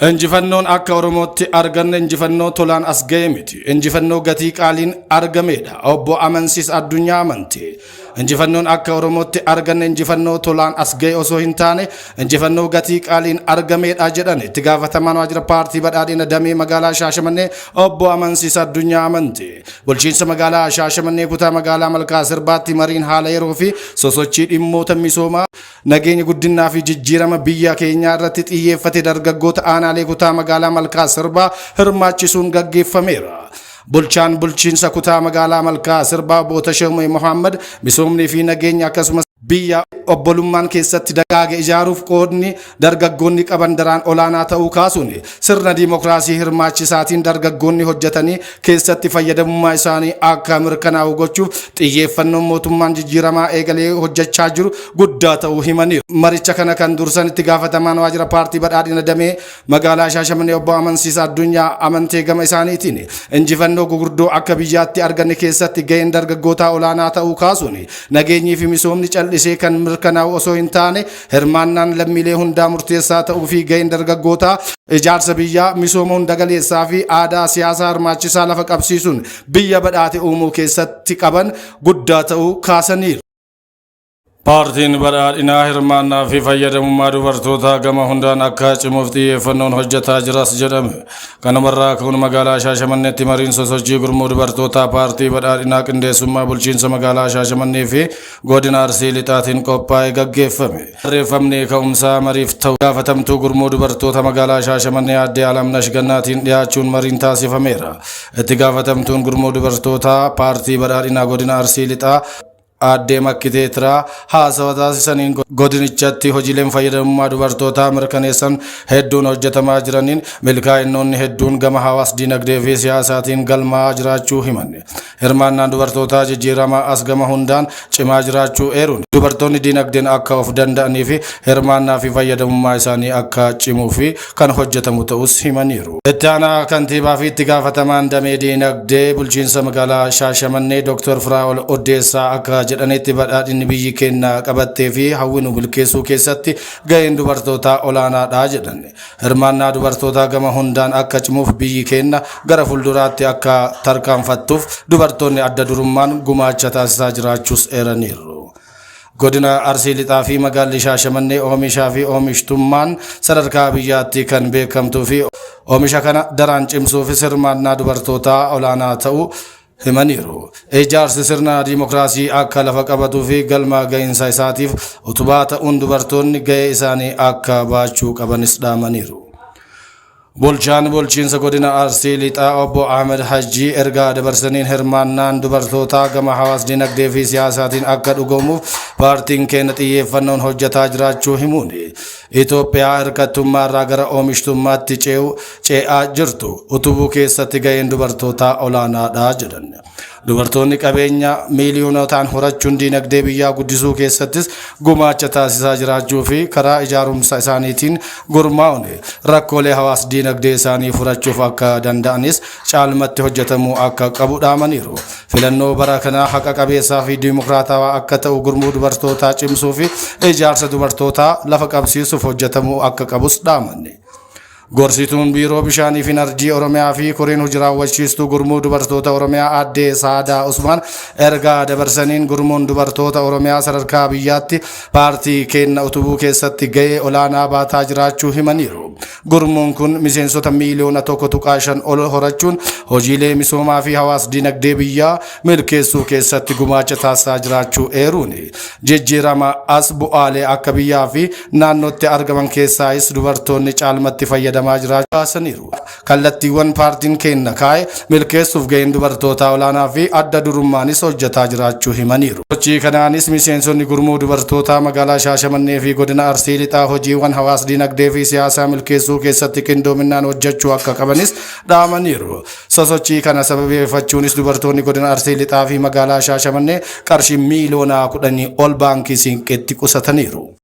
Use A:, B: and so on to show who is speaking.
A: Injifannoon akka Oromootti arganne injifannoo tolaan as ga'e miti. Injifannoo gatii qaaliin argameedha. Obbo Amansiis Addunyaa Amantee. Injifannoon akka Oromootti arganne injifannoo tolaan as ga'e osoo hin taane injifannoo gatii qaaliin argameedha jedhan itti gaafatamaan waajjira paartii badhaadhina damee magaalaa Shaashamannee Obbo Amansiis Addunyaa Amantee. Bulchiinsa magaalaa Shaashamannee kutaa magaalaa Malkaa Sirbaatti mariin haala yeroo fi sosochii dhimmoota misoomaa nageenya guddinnaa fi jijjiirama biyya keenyaa irratti xiyyeeffate dargaggoota aanaalee kutaa magaalaa Malkaa Sirbaa hirmaachisuun gaggeeffameera. Bulchaan bulchiinsa kutaa magaalaa Malkaa Sirbaa Obbo Tashoomaa Mohaammed misoomnii fi nageenya akkasumas biyya obbolummaan keessatti dagaage ijaaruuf qoodni dargaggoonni qaban daraan olaanaa ta'uu kaasuun sirna diimokiraasii hirmaachisaatiin dargaggoonni hojjetanii keessatti fayyadamummaa isaanii akka mirkanaa'u gochuuf xiyyeeffannoon mootummaan jijjiiramaa eegalee hojjechaa jiru guddaa ta'uu himaniiru. Maricha kana kan dursan itti gaafatamaan waajjira paartii badhaadhina damee magaalaa Shaashamannee Obbo Amansiisa Addunyaa Amantee gama isaaniitiin injifannoo gurguddoo akka biyyaatti arganne keessatti gaheen dargaggootaa olaanaa ta'uu kaasuun nageenyii fi misoomni cal'isee kan mirkanaa'u osoo hin taane hirmaannaan lammiilee hundaa murteessaa ta'uu fi gaheen dargaggootaa ijaarsa biyyaa misooma hunda galeessaa fi aadaa siyaasaa hirmaachisaa lafa qabsiisuun biyya badhaate uumuu keessatti qaban guddaa ta'uu kaasaniiru. Paartiin badhaadhinaa hirmaannaa fi fayyadamummaa dubartootaa gama hundaan akka cimuuf xiyyeeffannoon hojjetaa jiras jedhame. Kanumarraa ka'uun magaalaa Shaashamanneetti mariin sosochii gurmuu dubartootaa paartii badhaadhinaa qindeessummaa bulchiinsa magaalaa Shaashamannee fi godina Arsii Lixaatiin qophaa'e gaggeeffame. Barreeffamni ka'umsaa mariif ta'u gaafatamtuu gurmuu dubartoota magaalaa Shaashamannee aadde Alamnash Gannaatiin dhiyaachuun mariin taasifameera. Itti gaafatamtuun gurmuu dubartootaa paartii badhaadhinaa godina Arsii Lixaa Aaddee Makkitee Tiraa haasawa taasisaniin godinichatti hojiileen fayyadamummaa dubartootaa mirkaneessan hedduun hojjetamaa jiraniin milkaa'innoonni hedduun gama hawaas dinagdee fi siyaasaatiin galmaa'aa jiraachuu himan. Hirmaannaan dubartootaa jijjiiramaa as gama hundaan cimaa jiraachuu eeruun dubartoonni dinagdeen akka of danda'anii fi hirmaannaa fi fayyadamummaa isaanii akka cimuu fi kan hojjetamu ta'us himaniiru. Itti aanaa kantiibaa fi itti gaafatamaan damee diinagdee bulchiinsa magaalaa Shaashamannee Dr. Firaa'ol Oddeessaa akka jedhanitti badhaadhinni biyyi keenya qabattee fi hawwinu milkeessuu keessatti gaheen dubartootaa olaanaadha jedhan. Hirmaannaa dubartootaa gama hundaan akka cimuuf biyyi keenya gara fuulduraatti akka tarkaanfattuuf dubartoonni adda durummaan gumaacha taasisaa jiraachuus eeraniiru. Godina Arsii Lixaa fi magaalli Shaashamannee oomishaa fi oomishtummaan sadarkaa biyyaatti kan beekamtuu fi oomisha kana daraan cimsuufis hirmaannaa dubartootaa olaanaa ta'uu himaniiru. Ijaarsi sirna diimokiraasii akka lafa qabatuu fi galma gahinsa isaatiif utubaa ta'uun dubartoonni gahee isaanii akka baachuu qabanis dhaamaniiru. Bulchaan bulchiinsa godina Arsii Lixaa Obbo Ahmed Hajjii ergaa dabarsaniin hirmaannaan dubartootaa gama hawaas dinagdee fi siyaasaatiin akka dhugoomuuf paartiin keenya xiyyeeffannoon hojjetaa jiraachuu himuun Itoophiyaa hirkattummaa irraa gara oomishtummaatti ce'aa jirtu utubuu keessatti gaheen dubartootaa olaanaadha jedhan. Dubartoonni qabeenya miiliyoonotaan horachuun diinagdee biyyaa guddisuu keessattis gumaacha taasisaa jiraachuu fi karaa ijaarumsa isaaniitiin gurmaa'uun rakkoolee hawaas diinagdee isaanii furachuuf akka danda'anis caalmatti hojjetamuu akka qabu dhaamaniiru. Filannoo bara kanaa haqa qabeessaa fi diimokiraatawaa akka ta'u gurmuu dubartootaa cimsuu fi ijaarsa dubartootaa lafa qabsiisuuf hojjetamuu akka qabus dhaamanne. Gorsituun Biiroo Bishaanii fi Inarjii Oromiyaa fi Koreen Hojii Raawwachiistuu Gurmuu Dubartoota Oromiyaa Aaddee Saadaa Usmaan ergaa dabarsaniin gurmuun dubartoota Oromiyaa sadarkaa biyyaatti paartii keenya utubuu keessatti gahee olaanaa baataa jiraachuu himaniiru. Gurmuun kun miseensota miiliyoona 1.5 ol horachuun hojiilee misoomaa fi hawaas dinagdee biyyaa milkeessuu keessatti gumaacha taasisaa jiraachuu eeruun jijjiirama as bu'aalee akka biyyaa fi naannootti argaman keessaayis dubartoonni caalmatti fayyadamaa jiraachuu kaasaniiru. Kallattiiwwan paartiin keenya kaa'e milkeessuuf gaheen dubartootaa olaanaa fi adda durummaanis hojjetaa jiraachuu himaniiru. Sochii kanaanis miseensonni gurmuu dubartootaa magaalaa Shaashamannee fi godina Arsii Lixaa hojiiwwan hawaas dinagdee fi siyaasaa milkeessuu keessatti qindoominaan hojjechuu akka qabanis dhaamaniiru. Sosochii kana sababeeffachuunis dubartoonni godina Arsii Lixaa fi magaalaa Shaashamannee qarshii miiliyoona 10 ol baankii Siinqeetti qusataniiru.